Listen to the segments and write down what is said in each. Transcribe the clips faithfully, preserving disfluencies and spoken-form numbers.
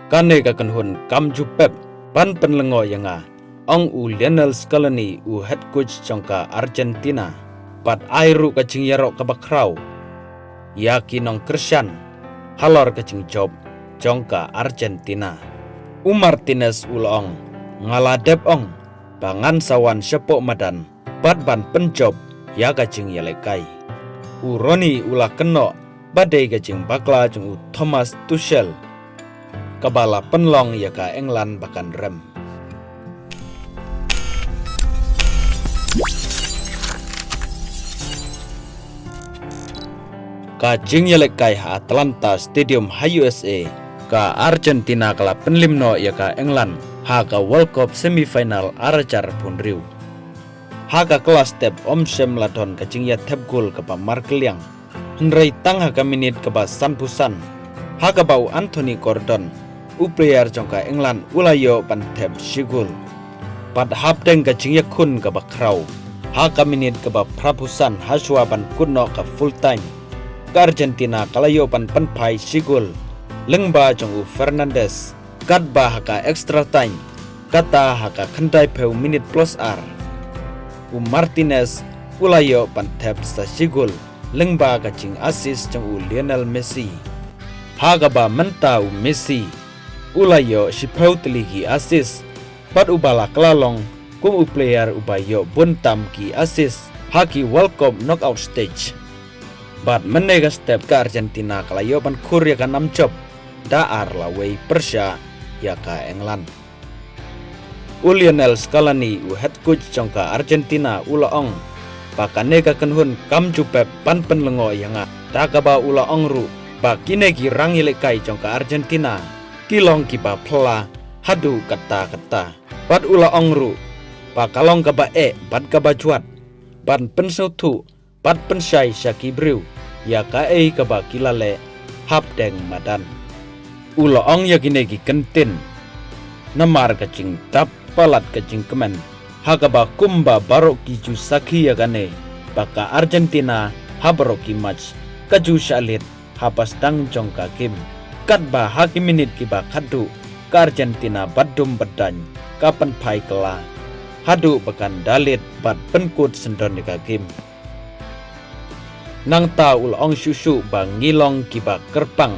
Kane ka kynhun kam ju pep ban pynlyngngoh ïa nga, ong u Lionel Scaloni, u head coach jong ka Argentina. Bad ai ruh ka jingïaroh kaba khraw ïa ki nongkyrshan halor ka jingjop jong ka Argentina. U Martinez u la ong, nga la dep ong ba ngan sa wan shapoh madan bad ban pynjop ïa ka jingïalehkai. U Rooney u la kynnoh ba dei ka jingbakla jong u Thomas Tuchel kaba la pynlong ïa ka England ba kan rem. Ka jingïalehkai ha Atlanta Stadium ha U S A, ka Argentina ka la pynlim noh ïa ka England ha ka World Cup semi-final ar hajar arphew hynriew. Ha ka kylla step ym shym la don ka jingïathep gol kaba markylliang, hynrei tang ha ka minit kaba sanphew san, ha kaba u Anthony Gordon, u player jong ka England, u la ïoh ban thep shi gol. Bad hapdeng ka jingïakhun kaba khraw, ha ka minit kaba phraphew san, ha shuwa ban kut noh ka full time, ka Argentina ka la ïoh ban pynphai shi gol lyngba jong u Fernandes. Katba ha ka extra time, kata ha ka khyndaiphew minit plus ar, u Martinez u la ïoh ban thep sa shi gol lyngba ka jing-assist jong u Lionel Messi. Ha kaba mynta u Messi u la ïoh shiphew tylli ki assist, bad uba la kylla long kum u player uba ïoh bun tam ki assist ha ki World Cup knockout stage. Bad mynne ka step ka Argentina ka la ïoh ban khur ïa ka nam jop da ar la wei pyrshah ïa ka England. U Lionel Scaloni, u head coach jong ka Argentina, u la ong ba kane ka kynhun kam ju pep ban pynlyngngoh ïa nga, da kaba u la ong ruh ba kine ki rangïalehkai jong ka Argentina ki long kiba phylla haduh katta katta. Bad u la ong ruh ba ka long kaba eh bad kaba jwat ban pynsngewthuh bad pynshai sha ki briew ïa kaei kaba ki la leh hapdeng madan. U la ong ïa kine ki kyntien namar ka jingdap palat ka jingkmen, ha kaba kumba baroh ki ju sakhi ïa kane ba ka Argentina ha baroh ki match ka ju shah leit ha ba sdang jong ka game. Katba ha ki minit kiba khatduh, ka Argentina bad dum bad daiñ ka pynphai kylla haduh ba kan da leit bad pynkut syndon ïa ka game. Nangta u la ong shuh shuh ba ngi long kiba kyrpang,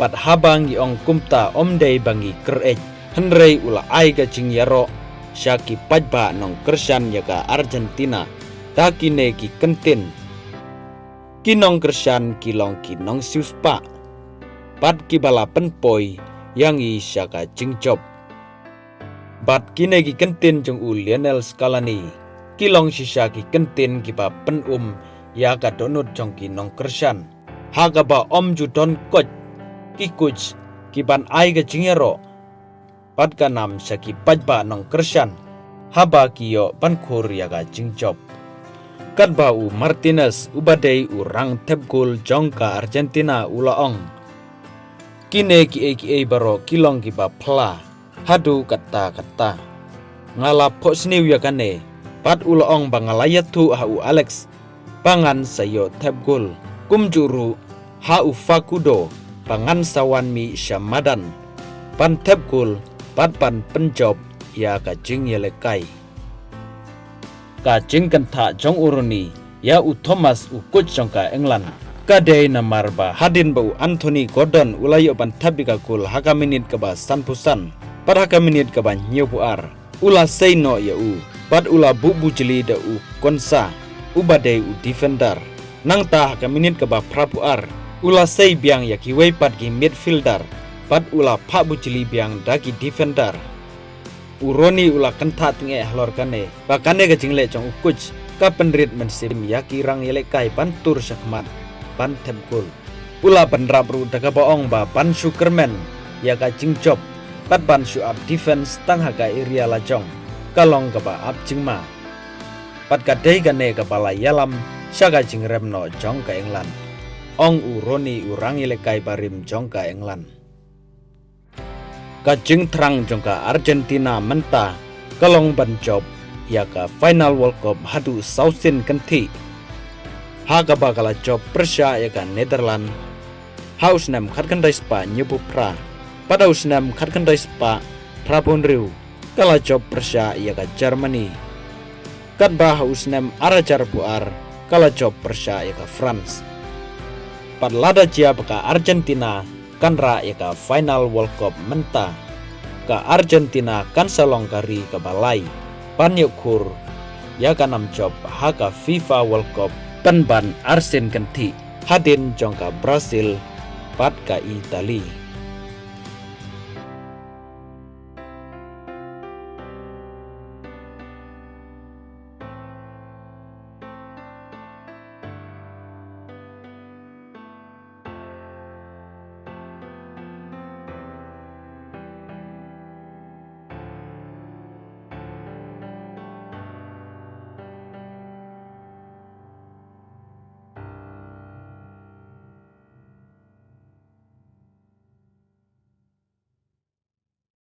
bad haba ngi ong kumta ym dei ba ngi kyreit, hynrei u la ai ka jingïaroh sha ki paidbah nongkyrshan ïa ka Argentina da kine ki kyntien. Ki nongkyrshan ki long ki nongsiewspah bad kiba la pynpoi ïa ngi sha ka jingjop. Bad kine ki kyntien jong u Lionel Scaloni ki long shisha ki kyntien kiba pynum ïa ka dohnud jong ki nongkyrshan, ha kaba ym ju don koit ki coach kiban ai ka jingïaroh bad ka nam sha ki paidbah nongkyrshan haba ki ïoh ban khur ïa ka jingjop. Katba u Martinez uba dei u rangthep gol jong ka Argentina u la ong, kine kiei kiei baroh ki long kiba phylla haduh katta katta. Nga la phohsniew ïa kane, bad u la ong ba nga la ïathuh ha u Alex ba ngan sa ïoh thep gol kumjuh ruh ha u Facundo ba ngan sa wan mih sha madan ban thep gol bad ban pynjop ïa ka jingïalehkai. Ka jingkynthah jong u Rooney ïa u Thomas, u coach jong ka England, ka dei namar ba hadien ba u Anthony Gordon u la ïoh ban thep ïa ka gol ha ka minit kaba sanphew san bad ha ka minit kaba hynñiewphew ar, u la sei noh ïa u bad u la buh bujli da u Konsa uba dei u defender. Nangta ha ka minit kaba phraphew ar, u la sei biang ïa kiwei pat ki midfielder bad u la phah bujli biang da ki defender. U Rooney u la kynthah tyngeh halor kane ba kane ka jingleh jong u coach ka pynrit mynsiem ïa ki rangïalehkai ban tur shakhmat ban thep gol. U la bynrap ruh da kaba ong ba ban shu kyrmen ïa ka jingjop bad ban shu ap defense tang ha ka area lajong ka long kaba ap jingma. Bad ka dei kane kaba la ïalam sha ka jingrem noh jong ka England, ong u Rooney, u rangïalehkai barim jong ka England. Ka jingthrang jong ka Argentina mynta ka long ban jop ïa ka final World Cup haduh saw sien kynthih, ha kaba ka la jop pyrshah ïa ka Netherlands ha u snem khatkhyndai spah hynñiewphew phra. Pat ha u snem khatkhyndai spah phraphew hynriew ka la jop pyrshah ïa ka Germany. Katba ha u snem ar hajar phew ar ka la jop pyrshah ïa ka France. Pat lada jia ba ka Argentina kan rah ïa ka final World Cup mynta, ka Argentina kan sa long ka ri kaba lai ban ïoh khur ïa ka nam jop ha ka FIFA World Cup pynban arsien kynthih hadien jong ka Brazil bad ka Italy.